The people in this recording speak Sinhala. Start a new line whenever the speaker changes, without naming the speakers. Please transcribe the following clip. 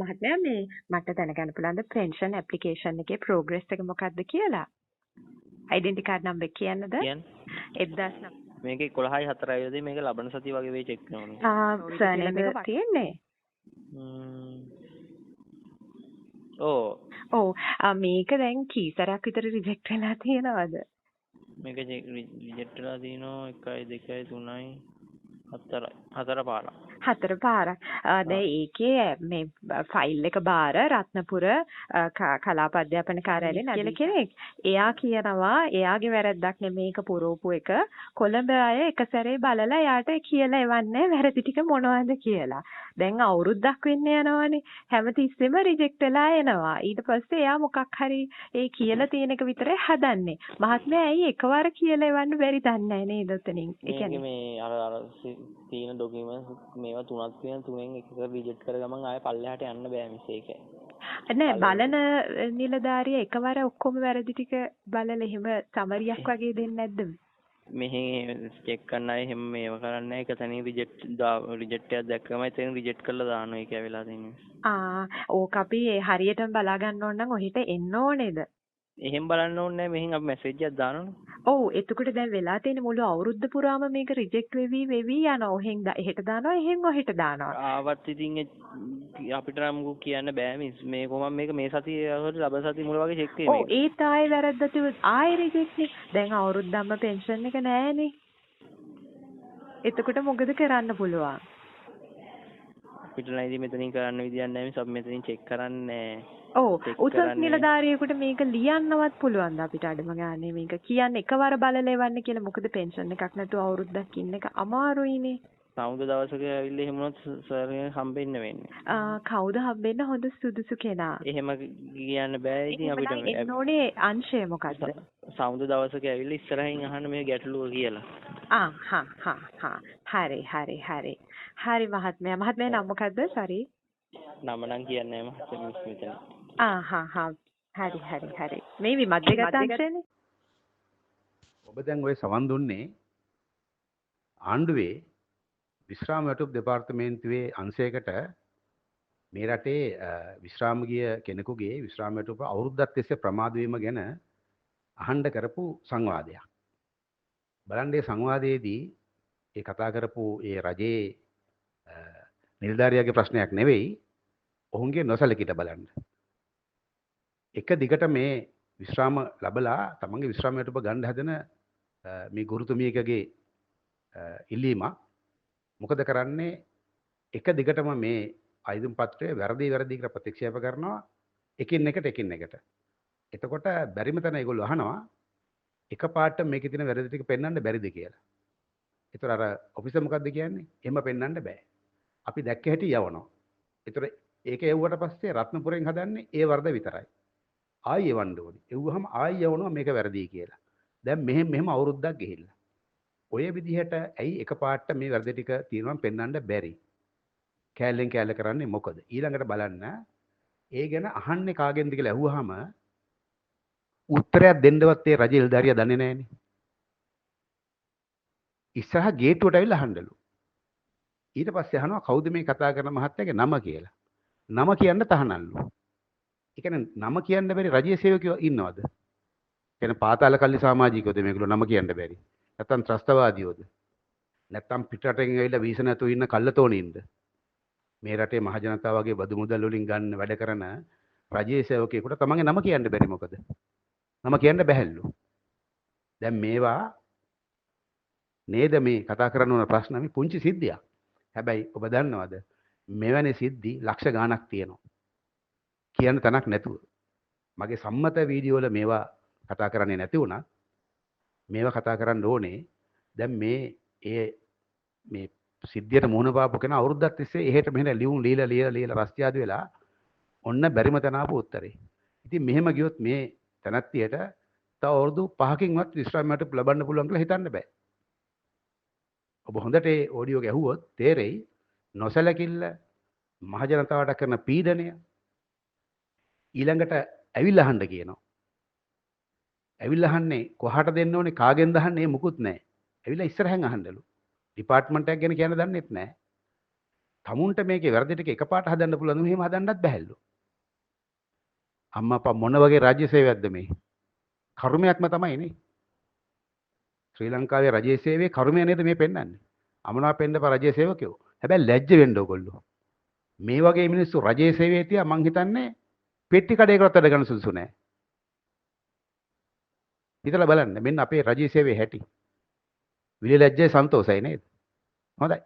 මහත්මයා, මේ මට දැනගන්න පුළුවන්ද පෙන්ෂන් ඇප්ලිකේෂන් එකේ ප්‍රෝග්‍රස් එක මොකක්ද කියලා? අයිඩෙන්ටි කාඩ් නම්බර් කියන්නද?
කියන්න.
1900
මේක 11යි 4යි වලදී මේක ලබන සතිය වගේ වෙයි චෙක් කරනවා.
ආ, සර් නේද තියෙන්නේ?
ඔව්.
ඔව්, මේක දැන් කී සැරයක් විතර රිජෙක්ට් වෙලා තියෙනවද?
මේක රිජෙක්ට් වෙලා තියෙනවා 1යි 2යි 3යි 4යි 4 පාරක්.
4 පාරක්. දැන් ඒකේ මේ ෆයිල් එක බාර රත්නපුර කලාප අධ්‍යාපන කාර්යාලයේ කියලා කෙනෙක්. එයා කියනවා එයාගේ වැරද්දක් නෙමෙයි මේක පුරවපු එක. කොළඹ අය එක සැරේ බලලා එයාට කියලා එවන්නේ වැරදි ටික මොනවද කියලා. දැන් අවුරුද්දක් වෙන්න යනවනේ. හැමතිස්සෙම රිජෙක්ට් වෙලා එනවා. ඊට පස්සේ එයා මොකක් හරි ඒ කියලා තියෙන එක විතරයි හදන්නේ. මහත්මයා, ඇයි එකවර කියලා එවන්න බැරි දන්නේ නැහැ නේද ඔතනින්? ඒ කියන්නේ
මේ අර අර තියෙන ඩොකියුමන්ට්ස් මේවා තුනක් තියෙන, තුනෙන් එකක රිජෙක්ට් කර ගමන් ආයෙ පල්ලෙහාට යන්න බෑ මිස් ඒකයි.
නෑ, බලන නිලධාරියා එකවර ඔක්කොම වැරදි ටික බලලා එහෙම සමරියක් වගේ දෙන්නේ නැද්ද?
මෙහෙන් චෙක් කරන අය එහෙම මේව කරන්නේ නැහැ. එක තැනින් රිජෙක්ට් රිජෙක්ට් එකක් දැක්කම එතනින් රිජෙක්ට් කරලා දානවා. ඒක ඇවිල්ලා තියෙන්නේ.
ආ, ඕක අපි හරියටම බලා ගන්න ඕන නම් ඔහෙට එන්න ඕනේද?
එහෙම බලන්න ඕනේ නෑ. මෙහෙන් අපි මැසේජ් එකක් දානවනේ.
ඔව්, එතකොට දැන් වෙලා තියෙන මුළු අවුරුද්ද පුරාම මේක රිජෙක්ට් වෙවි වෙවි යනවා. ඔහෙන් එහෙට දානවා, එහෙන් ඔහෙට දානවා.
ආවත් ඉතින් අපිට නම් මොකක් කියන්න බෑ මිස්. මේ කොහොමද මේක මේ සතියේ හරි ලබන සතියේ මුල වගේ චෙක් වෙයි
මේක. ඔව්, ඒත් ආයේ වැරද්ද තිබුණොත් ආයේ රිජෙක්ට් නේ. දැන් අවුරුද්දක්ම පෙන්ෂන් එක නෑනේ. එතකොට මොකද කරන්න පුළුවන්?
අපිට නම් ඉතින් මෙතනින් කරන්න විදියක් නෑ මිස්. අපි මෙතනින් චෙක් කරන්නේ නෑ.
ඔව්, උසස් නිලධාරියෙකුට මේක ලියන්නවත් පුළුවන්ද අපිට අඩුම ගානේ මේක කියන්න එකවර බලලා එවන්න කියලා? මොකද පෙන්ෂන් එකක් නැතුව අවුරුද්දක් ඉන්න එක අමාරුයිනේ.
සමුද දවසක ඇවිල්ලා එහෙම වුණොත් සර් හම්බෙන්න වෙන්නේ.
කවුද හම්බෙන්න හොඳ සුදුසු කෙනා?
එහෙම කියන්න බෑ ඉතින් අපිට.
එන්න ඕනේ අංශය මොකද්ද?
සමුද දවසක ඇවිල්ලා ඉස්සරහින් අහන්න මේ ගැටලුව කියලා.
ආ හා හා හා හරි හරි හරි හරි මහත්මයා. මහත්මයා නම මොකද්ද? සෝරි.
නම නම් කියන්නේ නෑ මහත්මයා මිස් මෙතන.
ආ හා හා හරි හරි හරි. මේ විමධ්‍යගත අංශයනේ.
ඔබ දැන් ඔය සවන් දුන්නේ ආණ්ඩුවේ විශ්‍රාම වැටුප් දෙපාර්තමේන්තුවේ අංශයකට මේ රටේ විශ්‍රාම ගිය කෙනෙකුගේ විශ්‍රාම වැටුප අවුරුද්දක් තිස්සේ ප්‍රමාද වීම ගැන අහන්න කරපු සංවාදයක්. බලන්න මේ සංවාදයේදී ඒ කතා කරපු ඒ රජයේ නිලධාරියාගේ ප්‍රශ්නයක් නෙවෙයි, ඔවුන්ගේ නොසලකිට බලන්න. එක දිගට මේ විශ්‍රාම ලැබලා තමන්ගේ විශ්‍රාම වැටුප ගන්න හදන මේ ගුරුතුමියකගේ ඉල්ලීමක්. මොකද කරන්නේ? එක දිගටම මේ අයිදුම් පත්‍රය වැරදි වැරදි කියලා ප්‍රතික්ෂේප කරනවා එකින් එකට එකින් එකට. එතකොට බැරිම තැන ඒගොල්ලෝ අහනවා එකපාරට මේකේ තියෙන වැරදි ටික පෙන්වන්න බැරිද කියලා. ඒතර අර ඔෆිසර් මොකද්ද කියන්නේ? එහෙම පෙන්වන්න බෑ. අපි දැක්ක හැටි යවනවා. ඒතර ඒක එව්වට පස්සේ රත්නපුරෙන් හදන්නේ ඒ වරද විතරයි. ආයි එවන්න ඕනේ. එව්වහම ආයි යවනවා මේක වැරදි කියලා. දැන් මෙහෙම මෙහෙම අවුරුද්දක් ගිහිල්ලා. ඔය විදිහට ඇයි එකපාරට මේ වැරදි ටික තියෙනවා පෙන්වන්න බැරි? කෑල්ලෙන් කෑල්ල කරන්නේ මොකද? ඊළඟට බලන්න ඒ ගැන අහන්නේ කාගෙන්ද කියලා ඇහුවාම උත්තරයක් දෙන්නවත් ඒ රජ නිලධාරියා දන්නේ නැහනේ. ඉස්සරහ ගේට්ටුවට ඇවිල්ලා අහන්නලු. ඊට පස්සේ අහනවා කවුද මේ කතා කරන මහත්තයාගේ නම කියලා. නම කියන්න තහනම්ලු. ඒ කියන්නේ නම කියන්න බැරි රජයේ සේවකයෝ ඉන්නවද? ඒ කියන්නේ පාතාල කල්ලි සමාජිකයෝද මේගොල්ලෝ නම කියන්න බැරි? නැත්තම් ත්‍රස්තවාදියෝද? නැත්තම් පිටරටෙන් ඇවිල්ලා වීස නැතුව ඉන්න කල්ලතෝනින්ද? මේ රටේ මහ ජනතාවගේ බදු මුදල් වලින් ගන්න වැඩ කරන රජයේ සේවකයෙකුට තමන්ගේ නම කියන්න බැරි මොකද? නම කියන්න බැහැලු. දැන් මේවා නේද මේ කතා කරන්න ඕන ප්‍රශ්න? මේ පුංචි සිද්ධියක්. හැබැයි ඔබ දන්නවද මෙවැනි සිද්ධි ලක්ෂ ගාණක් තියෙනවා. කියන්න තැනක් නැතුව. මගේ සම්මත වීඩියෝ වල මේවා කතා කරන්නේ නැති වුණත් මේවා කතා කරන්න ඕනේ. දැන් මේ ඒ මේ සිද්ධියට මුහුණ පාපු කෙනා අවුරුද්දක් තිස්සේ එහෙට මෙහෙට ලියුම් লীලා লীලා লীලා රස්තියාදු වෙලා ඔන්න බැරිම තැන ආපු උත්තරේ. ඉතින් මෙහෙම ගියොත් මේ තැනැත්තියට තව අවුරුදු 5කින්වත් විශ්‍රාම වැටුප් ලබන්න පුළුවන් කියලා හිතන්න බෑ. ඔබ හොඳට ඒ ඔඩියෝ එක ඇහුවොත් තේරෙයි නොසැලකිල්ල මහ ජනතාවට කරන පීඩනය. ඊළඟට ඇවිල්ලා අහන්න කියනවා. ඇවිල්ලා අහන්නේ කොහාට දෙන්න ඕනේ කාගෙන්ද අහන්නේ මුකුත් නැහැ. ඇවිල්ලා ඉස්සරහෙන් අහන්නලු. ඩිපාර්ට්මන්ට් එකක් ගැන කියන්න දන්නෙත් නැහැ. තමුන්ට මේකේ වැරදි ටික එකපාරට හදන්න පුළුවන් නම් එහෙම හදන්නත් බැහැලු. අම්මා අප්පා මොන වගේ රාජ්‍ය සේවයක්ද මේ? කර්මයක්ම තමයි නේ. ශ්‍රී ලංකාවේ රජයේ සේවයේ කර්මය නේද මේ පෙන්වන්නේ. අමනාප වෙන්න එපා රජයේ සේවකයෝ. හැබැයි ලැජ්ජ වෙන්න ඕගොල්ලෝ. මේ වගේ මිනිස්සු රජයේ සේවයේ තියා මං හිතන්නේ පෙට්ටි කඩේකවත් වැඩ ගන්න සුදුසු නෑ. හිතලා බලන්න මෙන්න අපේ රජයේ සේවයේ හැටි. විලි ලැජ්ජයි සන්තෝසයි නේද? හොඳයි.